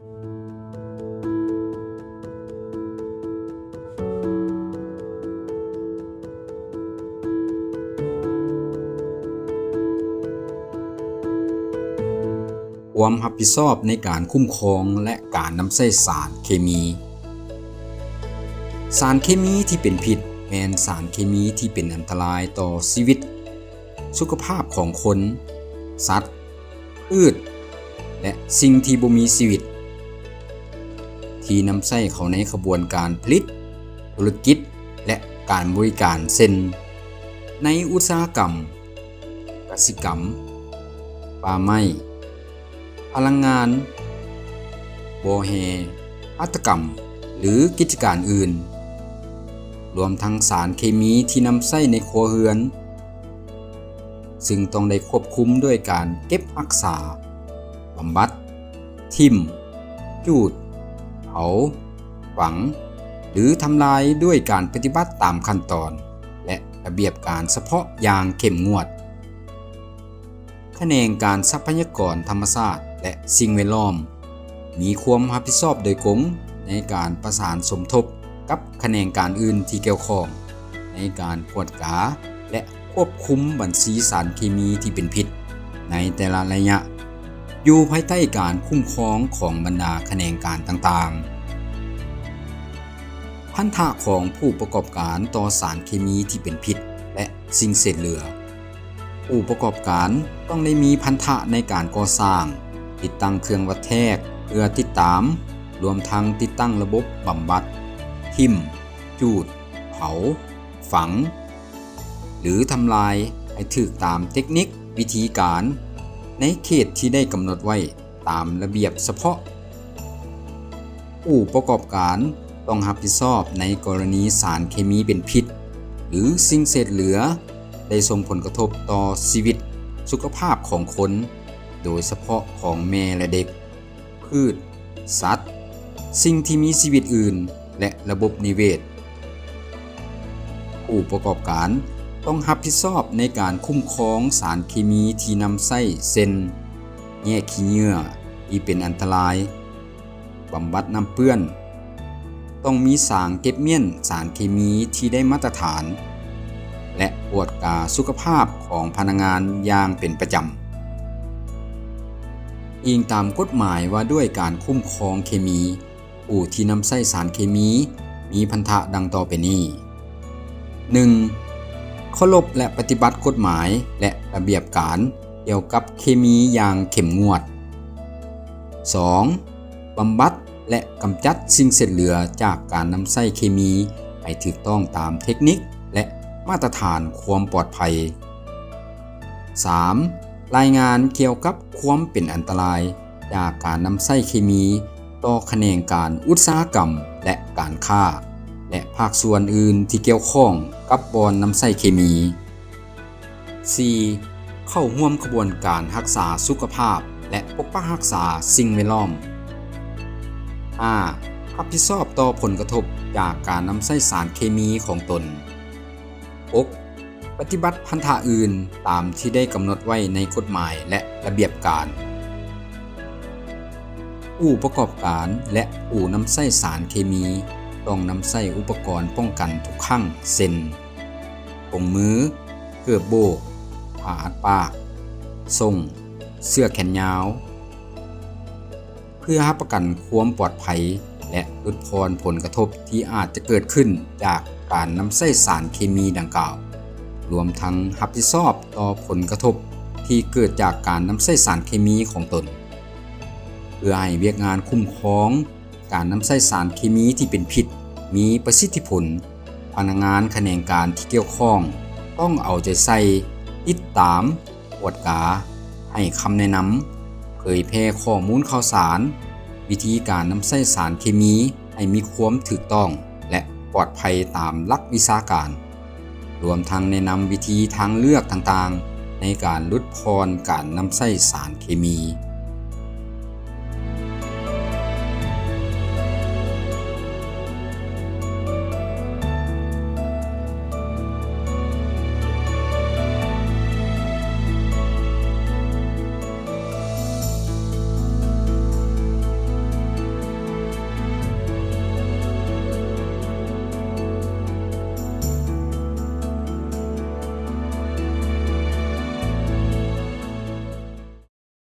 ຄວາມຮັບຜິດຊອບໃນການຄຸ້ມຄອງ ແລະ ການນຳໃຊ້ສານເຄມີ. ສານເຄມີທີ່ເປັນພິດ ແມ່ນສານເຄມີທີ່ເປັນອັນຕະລາຍຕໍ່ຊີວິດ, ສຸຂະພາບຂອງຄົນ, ສັດ, ພືດ ແລະ ສິ່ງທີ່ບໍ່ມີຊີວິດ ທີ່ນຳໃຊ້ເຂົ້າໃນຂະບວນການຜະລິດ, ທຸລະກິດ ແລະ ການບໍລິການ ເຊັ່ນ ໃນອຸດສາຫະກຳ, ກະສິກຳ, ປ່າໄມ້, ພະລັງງານ, ບໍ່ແຮ່, ຫັດຖະກຳ ຫຼື ກິດຈະການອື່ນ, ລວມທັງສານເຄມີທີ່ນຳໃຊ້ໃນຄົວເຮືອນ, ຊຶ່ງຕ້ອງໄດ້ຄວບຄຸມດ້ວຍການເກັບຮັກສາ, ບຳບັດ, ຖິ້ມ, ຈູດ, ເຜົາ, ຝັງ ຫຼື ທຳລາຍ ດ້ວຍການປະຕິບັດຕາມຂັ້ນຕອນ ແລະ ລະບຽບການສະເພາະຢ່າງເຂັ້ມງວດ. ຂະແໜງການຊັບພະຍາກອນທຳມະຊາດ ແລະ ສິ່ງແວດລ້ອມ ມີຄວາມຮັບຜິດຊອບໂດຍກົງໃນການປະສານສົມທົບກັບຂະແໜງການອື່ນທີ່ກ່ຽວຂ້ອງ ໃນການກວດກາ ແລະ ຄວບຄຸມບັນຊີສານເຄມີທີ່ເປັນພິດໃນແຕ່ລະໄລຍະ ຢູ່ພາຍໃຕ້ການຄຸ້ມຄອງຂອງບັນດາຂະແໜງການຕ່າງໆ. ພັນທະຂອງຜູ້ປະກອບການຕໍ່ສານເຄມີທີ່ເປັນພິດ ແລະ ສິ່ງເສດເຫຼືອ. ຜູ້ປະກອບການຕ້ອງໄດ້ມີພັນທະໃນການກໍ່ສ້າງ, ຕິດຕັ້ງເຄື່ອງວັດແທກເພື່ອຕິດຕາມ, ລວມທັງຕິດຕັ້ງລະບົບບຳບັດ, ຖິ້ມ, ຈູດ, ເຜົາ, ຝັງ ຫຼື ທຳລາຍໃຫ້ຖືກຕາມເຕັກນິກ, ວິທີການ ໃນເຂດທີ່ໄດ້ກຳນົດໄວ້ຕາມລະບຽບສະເພາະ. ຜູ້ປະກອບການຕ້ອງຮັບຜິດຊອບໃນກໍລະນີສານເຄມີເປັນພິດ ຫຼື ສິ່ງເສດເຫຼືອໄດ້ສົ່ງຜົນກະທົບຕໍ່ຊີວິດ, ສຸຂະພາບຂອງຄົນ, ໂດຍສະເພາະຂອງແມ່ ແລະ ເດັກ, ພືດ, ສັດ, ສິ່ງທີ່ມີຊີວິດອື່ນ ແລະ ລະບົບນິເວດ. ຜູ້ປະກອບການຕ້ອງຮັບຜິດຊອບໃນການຄຸ້ມຄອງສານເຄມີທີ່ນຳໃຊ້ ເຊັ່ນ ແຍກຂີ້ເຫຍື້ອທີ່ເປັນອັນຕະລາຍ, ບຳບັດນ້ຳເປື້ອນ, ຕ້ອງມີສາງເກັບມ້ຽນສານເຄມີທີ່ໄດ້ມາດຕະຖານ ແລະ ກວດກາສຸຂະພາບຂອງພະນັກງານຢ່າງເປັນປະຈຳ. ອີງຕາມກົດໝາຍວ່າດ້ວຍການຄຸ້ມຄອງເຄມີ, ຜູ້ທີ່ນຳໃຊ້ສານເຄມີມີພັນທະດັ່ງຕໍ່ໄປນີ້. ໜຶ່ງ ເຄົາລົບ ແລະ ປະຕິບັດກົດໝາຍ ແລະ ລະບຽບການກ່ຽວກັບເຄມີຢ່າງເຂັ້ມງວດ. ສອງ ບຳບັດ ແລະ ກຳຈັດສິ່ງເສດເຫຼືອຈາກການນຳໃຊ້ເຄມີໃຫ້ຖືກຕ້ອງຕາມເຕັກນິກ ແລະ ມາດຕະຖານຄວາມປອດໄພ. ສາມ ລາຍງານກ່ຽວກັບຄວາມເປັນອັນຕະລາຍຈາກການນຳໃຊ້ເຄມີຕໍ່ຂະແໜງການອຸດສາຫະກຳ ແລະ ການຄ້າ ແລະ ພາກສ່ວນອື່ນທີ່ກ່ຽວຂ້ອງກັບບ່ອນນຳໃຊ້ເຄມີ. ສີ່ ເຂົ້າຮ່ວມຂະບວນການຮັກສາສຸຂະພາບ ແລະ ປົກປັກຮັກສາສິ່ງແວດລ້ອມ. ຫ້າ ຮັບຜິດຊອບຕໍ່ຜົນກະທົບຈາກການນຳໃຊ້ສານເຄມີຂອງຕົນ. ຫົກ ປະຕິບັດພັນທະອື່ນຕາມທີ່ໄດ້ກຳນົດໄວ້ໃນກົດໝາຍ ແລະ ລະບຽບການ. ຜູ້ປະກອບການ ແລະ ຜູ້ນຳໃຊ້ສານເຄມີ ຕ້ອງນຳໃຊ້ອຸປະກອນປ້ອງກັນທຸກຄັ້ງ ເຊັ່ນ ຖົງມື, ເກີບໂບກ, ຜ້າອັດປາກ, ສົ້ງ, ເສື້ອແຂນຍາວ ເພື່ອຮັບປະກັນຄວາມປອດໄພ ແລະ ຫຼຸດຜ່ອນຜົນກະທົບທີ່ອາດຈະເກີດຂຶ້ນຈາກການນຳໃຊ້ສານເຄມີດັ່ງກ່າວ, ລວມທັງຮັບຜິດຊອບຕໍ່ຜົນກະທົບທີ່ເກີດຈາກການນຳໃຊ້ສານເຄມີຂອງຕົນ. ເພື່ອໃຫ້ວຽກງານຄຸ້ມຄອງການນຳໃຊ້ສານເຄມີທີ່ເປັນພິດມີປະສິດທິຜົນ, ພະນັກງານຂະແໜງການທີ່ກ່ຽວຂ້ອງຕ້ອງເອົາໃຈໃສ່, ຕິດຕາມ, ກວດກາ, ໃຫ້ຄຳແນະນຳ, ເຜີຍແຜ່ຂໍ້ມູນຂ່າວສານ, ວິທີການນຳໃຊ້ສານເຄມີໃຫ້ມີຄວາມຖືກຕ້ອງ ແລະ ປອດໄພຕາມຫຼັກວິຊາການ, ລວມທັງແນະນຳວິທີທາງເລືອກຕ່າງໆໃນການຫຼຸດຜ່ອນການນຳໃຊ້ສານເຄມີ.